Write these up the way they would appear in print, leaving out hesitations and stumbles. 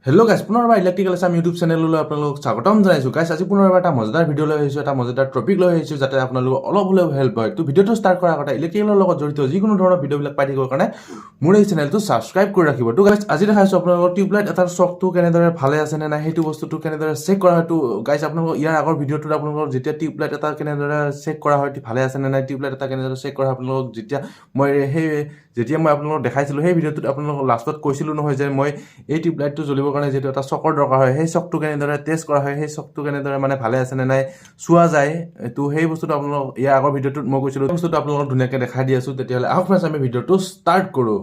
Hello' গাইছ, পুনৰবাৰ electrical Assam YouTube চেনেললৈ আপোনালোকক স্বাগতম জনাইছোঁ। গাইছ, আজি পুনৰবাৰ এটা মজাদাৰ ভিডিঅ' লৈ আহিছোঁ, এটা মজাদাৰ টপিক লৈ আহিছোঁ, যাতে আপোনালোকৰ অলপ হ'লেও হেল্প হয়। তো ভিডিঅ'টো ষ্টাৰ্ট কৰাৰ আগতে ইলেক্ট্ৰিকেলৰ লগত জড়িত যিকোনো ধৰণৰ ভিডিঅ'বিলাক পাই থাকিবৰ কাৰণে মোৰ এই চেনেলটো ছাবস্ক্ৰাইব কৰি ৰাখিব। তো গাইছ, আজি দেখাইছোঁ আপোনালোকৰ টিউবলাইট এটাৰ শ্বকটো কেনেদৰে ভালে আছে নে নাই, সেইটো বস্তুটো কেনেদৰে চেক কৰা হয়। তো গাইছ, আপোনালোকৰ ইয়াৰ আগৰ ভিডিঅ'টোত আপোনালোকৰ যেতিয়া টিউবলাইট এটা কেনেদৰে চেক কৰা হয়, ভালে আছে নে নাই, টিউবলাইট এটা কেনেদৰে চেক কৰা হয়, আপোনালোকক যেতিয়া মই আপোনালোকক দেখাইছিলোঁ, সেই ভিডিঅ'টোত আপোনালোকক লাষ্টত কৈছিলোঁ নহয় যে মই এই টিউবলাইটটো জ্বলিবৰ কাৰণে যিটো এটা শ্বকৰ দৰকাৰ হয়, সেই শ্বকটো কেনেদৰে টেষ্ট কৰা হয়, সেই শ্বকটো কেনেদৰে মানে ভালে আছে নে নাই চোৱা যায়, তো সেই বস্তুটো আপোনালোকক ইয়াৰ আগৰ ভিডিঅ'টোত মই কৈছিলোঁ। সেই বস্তুটো আপোনালোকক ধুনীয়াকৈ দেখাই দি আছোঁ। তেতিয়াহ'লে আহক ফ্ৰেণ্ডছ, আমি ভিডিঅ'টো ষ্টাৰ্ট কৰোঁ।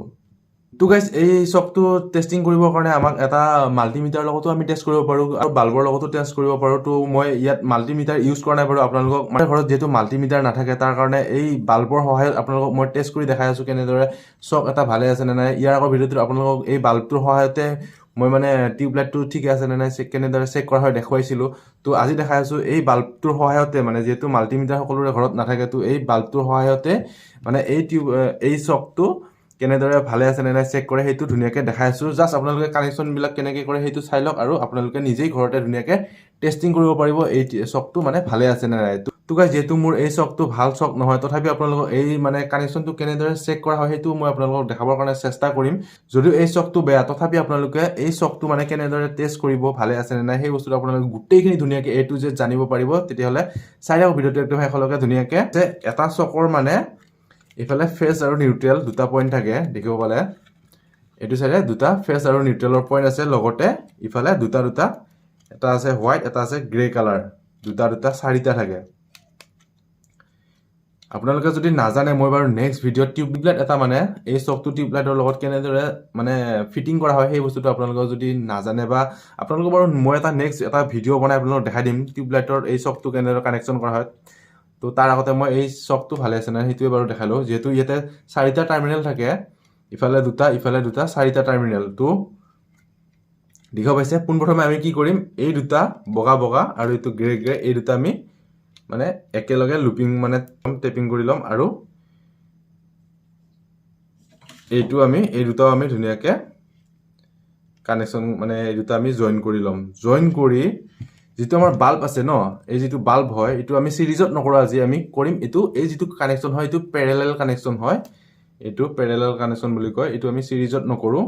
তো গাইছ, এই শ্বকটো টেষ্টিং কৰিবৰ কাৰণে আমাক এটা মাল্টিমিটাৰ লগতো আমি টেষ্ট কৰিব পাৰোঁ আৰু বাল্বৰ লগতো টেষ্ট কৰিব পাৰোঁ। তো মই ইয়াত মাল্টিমিটাৰ ইউজ কৰা নাই বাৰু। আপোনালোকক মানে ঘৰত যিহেতু মাল্টিমিটাৰ নাথাকে, তাৰ কাৰণে এই বাল্বৰ সহায়ত আপোনালোকক মই টেষ্ট কৰি দেখাই আছোঁ কেনেদৰে শ্বক এটা ভালে আছে নে নাই। ইয়াৰ আগৰ ভিডিঅ'টোত আপোনালোকক এই বাল্বটোৰ সহায়তে মই মানে টিউবলাইটটো ঠিকে আছে নে নাই চেক কেনেদৰে চেক কৰা হয় দেখুৱাইছিলোঁ। তো আজি দেখাই আছোঁ এই বাল্বটোৰ সহায়তে, মানে যিহেতু মাল্টিমিটাৰ সকলোৰে ঘৰত নাথাকে, তো এই বাল্বটোৰ সহায়তে মানে এই শ্বকটো কেনেদৰে ভালে আছে নে নাই চেক কৰে, সেইটো ধুনীয়াকৈ দেখাই আছোঁ। জাষ্ট আপোনালোকে কানেকশ্যনবিলাক কেনেকৈ কৰে সেইটো চাই লওক আৰু আপোনালোকে নিজেই ঘৰতে ধুনীয়াকৈ টেষ্টিং কৰিব পাৰিব এই শ্বকটো মানে ভালে আছে নে নাই। তো গাইছ, যিহেতু মোৰ এই শ্বকটো ভাল শ্বক নহয়, তথাপি আপোনালোকক এই মানে কানেকশ্যনটো কেনেদৰে চেক কৰা হয়, সেইটো মই আপোনালোকক দেখাবৰ কাৰণে চেষ্টা কৰিম। যদিও এই শ্বকটো বেয়া, তথাপি আপোনালোকে এই শ্বকটো মানে কেনেদৰে টেষ্ট কৰিব, ভালে আছে নে নাই, সেই বস্তুটো আপোনালোকে গোটেইখিনি ধুনীয়াকৈ এ টু জেড জানিব পাৰিব। তেতিয়াহ'লে চাই থাকক ভিডিঅ'টো একদম শেষলৈকে ধুনীয়াকৈ যে এটা শ্বকৰ মানে এইফালে ফেজ আৰু নিউট্ৰেল দুটা পইণ্ট থাকে। দেখিব পালে, এইটো চাইডে দুটা ফেজ আৰু নিউট্ৰেলৰ পইণ্ট আছে, লগতে ইফালে দুটা দুটা, এটা আছে হোৱাইট, এটা আছে গ্ৰে কালাৰ, দুটা দুটা চাৰিটা থাকে। আপোনালোকে যদি নাজানে, মই বাৰু নেক্সট ভিডিঅ'ত টিউবলাইট এটা মানে এই শ্বকটো টিউবলাইটৰ লগত কেনেদৰে মানে ফিটিং কৰা হয়, সেই বস্তুটো আপোনালোকে যদি নাজানে বা আপোনালোকক বাৰু মই এটা নেক্সট এটা ভিডিঅ' বনাই আপোনালোকক দেখাই দিম টিউবলাইটৰ এই শ্বকটো কেনেদৰে কানেকশ্যন কৰা হয়। তো তাৰ আগতে মই এই শ্বকটো ভালে আছে নাই সেইটোৱে বাৰু দেখালোঁ। যিহেতু ইয়াতে চাৰিটা টাৰ্মিনেল থাকে, ইফালে দুটা, ইফালে দুটা, চাৰিটা টাৰ্মিনেল। তো দেখিব পাইছে, পোনপ্ৰথমে আমি কি কৰিম? এই দুটা বগা বগা আৰু এইটো গ্ৰে গ্ৰে, এই দুটা আমি মানে একেলগে লুপিং মানে টেপিং কৰি ল'ম আৰু এইটো আমি এই দুটাও আমি ধুনীয়াকৈ কানেকশ্যন মানে এই দুটা আমি জইন কৰি ল'ম। জইন কৰি যিটো আমাৰ বাল্ব আছে ন, এই যিটো বাল্ব হয়, এইটো আমি চিৰিজত নকৰোঁ, আজি আমি কৰিম এইটো। এই যিটো কানেকশ্যন হয়, এইটো পেৰেলেল কানেকশ্যন হয়, এইটো পেৰেলেল কানেকশ্যন বুলি কয়। এইটো আমি চিৰিজত নকৰোঁ।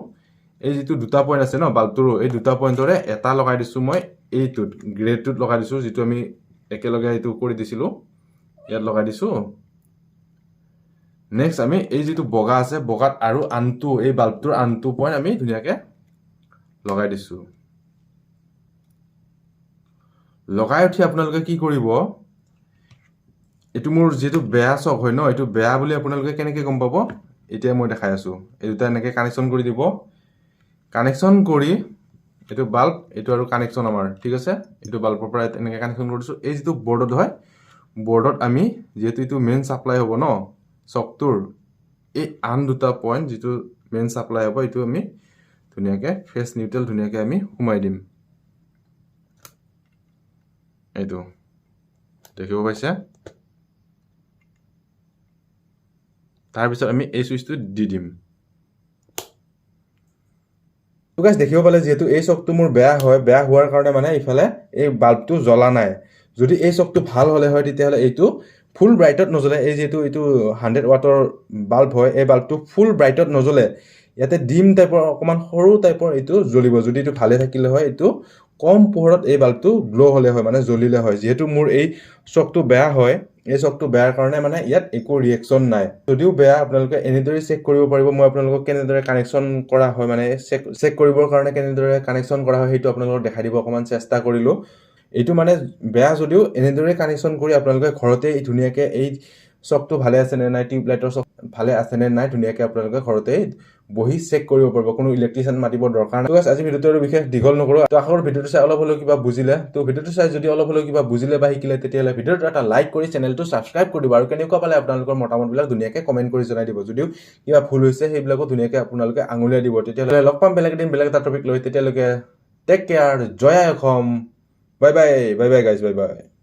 এই যিটো দুটা পইণ্ট আছে ন বাল্বটোৰো, এই দুটা পইণ্টৰে এটা লগাই দিছোঁ মই এইটোত, গ্ৰেটোত লগাই দিছোঁ, যিটো আমি একেলগে এইটো কৰি দিছিলোঁ, ইয়াত লগাই দিছোঁ। নেক্সট আমি এই যিটো বগা আছে, বগাত আৰু আনটো এই বাল্বটোৰ আনটো পইণ্ট আমি ধুনীয়াকৈ লগাই দিছোঁ। লগাই উঠি আপোনালোকে কি কৰিব? এইটো মোৰ যিহেতু বেয়া শ্বক হয় ন, এইটো বেয়া বুলি আপোনালোকে কেনেকৈ গম পাব, এতিয়া মই দেখাই আছোঁ। এই দুটা এনেকৈ কানেকশ্যন কৰি দিব। কানেকশ্যন কৰি এইটো বাল্ব, এইটো আৰু কানেকশ্যন আমাৰ ঠিক আছে। এইটো বাল্বৰ পৰা এনেকৈ কানেকশ্যন কৰিছোঁ। এই যিটো বৰ্ডত হয়, বৰ্ডত আমি যিহেতু এইটো মেইন ছাপ্লাই হ'ব ন শ্বকটোৰ, এই আন দুটা পইণ্ট যিটো মেইন ছাপ্লাই হ'ব, এইটো আমি ধুনীয়াকৈ ফেজ নিউট্ৰেল ধুনীয়াকৈ আমি সোমাই দিম। এইটো দেখিব পাইছে। তাৰপিছত আমি এই চুইচটো দি দিম। তো গাইছ, দেখিব পালে, যিহেতু এই শ্বকটো মোৰ বেয়া হয়, বেয়া হোৱাৰ কাৰণে মানে ইফালে এই বাল্বটো জ্বলা নাই। যদি এই শ্বকটো ভাল হ'লে হয়, তেতিয়াহ'লে এইটো ফুল ব্ৰাইটত নজ্বলে। এই যিহেতু এইটো 100 ৱাটৰ বাল্ব হয়, এই বাল্বটো ফুল ব্ৰাইটত নজ্বলে, ইয়াতে ডিম টাইপৰ অকণমান সৰু টাইপৰ এইটো জ্বলিব। যদি এইটো ভালে থাকিলে হয়, এইটো কম পোহৰত এই বাল্বটো গ্ল' হ'লে হয়, মানে জ্বলিলে হয়। যিহেতু মোৰ এই শ্বকটো বেয়া হয়, এই শ্বকটো বেয়াৰ কাৰণে মানে ইয়াত একো ৰিয়েকশ্যন নাই। যদিও বেয়া, আপোনালোকে এনেদৰে চেক কৰিব পাৰিব। মই আপোনালোকক কেনেদৰে কানেকশ্যন কৰা হয়, মানে চেক চেক কৰিবৰ কাৰণে কেনেদৰে কানেকশ্যন কৰা হয়, সেইটো আপোনালোকক দেখাই দিব অকণমান চেষ্টা কৰিলোঁ। এইটো মানে বেয়া যদিও এনেদৰে কানেকশ্যন কৰি আপোনালোকে ঘৰতে ধুনীয়াকৈ এই শ্বকটো ভালে আছে নে নাই, টিউবলাইটৰ শ্বক ভালে আছে নে নাই, ধুনীয়াকৈ আপোনালোকে ঘৰতে বহি চেক কৰিব পাৰিব। কোনো ইলেক্ট্ৰিচিয়ান মাতিব দৰকাৰ নাই। আজি ভিডিঅ'টো আৰু বিশেষ দীঘল নকৰোঁ। তো আশা কৰোঁ ভিডিঅ'টো চাই অলপ হ'লেও কিবা বুজিলে। তো ভিডিঅ'টো চাই যদি অলপ হ'লেও কিবা বুজিলে বা শিকিলে, তেতিয়াহ'লে ভিডিঅ'টো এটা লাইক কৰি চেনেলটো ছাবস্ক্ৰাইব কৰি দিব আৰু কেনেকুৱা পালে আপোনালোকৰ মতামতবিলাক ধুনীয়াকৈ কমেণ্ট কৰি জনাই দিব। যদিও কিবা ভুল হৈছে, সেইবিলাকো ধুনীয়াকৈ আপোনালোকে আঙুলিয়াই দিব। তেতিয়াহ'লে লগ পাম বেলেগ এদিন বেলেগ এটা টপিক লৈ। তেতিয়ালৈকে টেক কেয়াৰ, জয় আই Assam, bye bye, bye bye guys, bye bye.